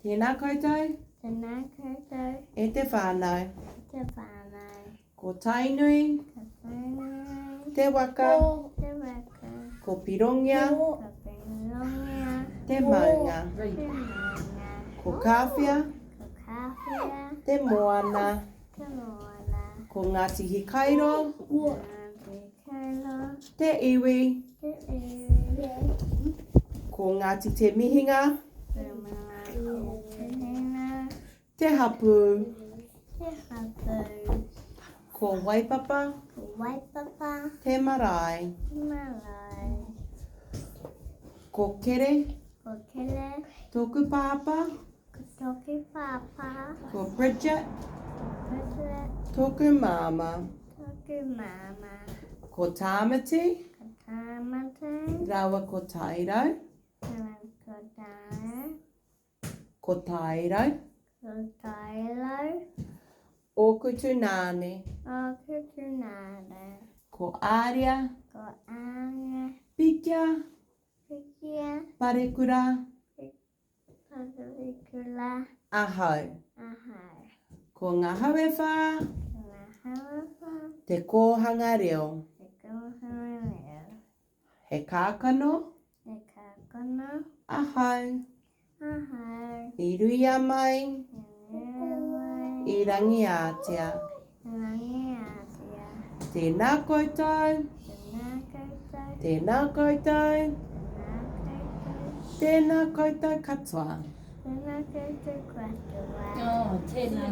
Tēnā koutou. Tēnā koutou. E te whānau. E te whānau. Ko Tainui. Ko Tainui. Te waka. Te waka. Ko Pirongia. Ko Pirongia. Te maunga. Te maunga. Ko Kāwhia. Ko Kāwhia. Te moana. Te moana. Ko Ngāti Hikairo. Ko Ngāti Hikairo. Te iwi. Te iwi. Ko Ngāti Te Mihinga. Ko Ngāti Te Mihinga. Te hapū. Te hapū. Ko Waipapa. Ko Waipapa. Te marae. Te marae. Ko Kere. Ko Kere. Tōku pāpā. Ko tōku pāpā. Ko Bridget. Ko Bridget. Tōku māmā. Tōku māmā. Ko Tāmati. Ko Tāmati. Rāua ko Tairau. Rāua ko Tairau. Ko Tairau. Ko Tairau. Ōku tūnāne. Ōku tūnāne. Ko Āria. Ko Āria. Pikia. Pikia. Parekura. Parekura. Ahau. Ahau. Ko ngā hau e whā. Ko ngā hau e whā. Te kōhanga reo. Te kōhanga reo. He kākano. He kākano. Ahau. Ahau. I ruia mai. I ruia mai. I Rangiātea. I Rangiātea. Tēnā koutou. Tēnā koutou. Tēnā koutou. Tēnā koutou. Tēnā koutou katoa. Tēnā koutou katoa. Oh, tēnā.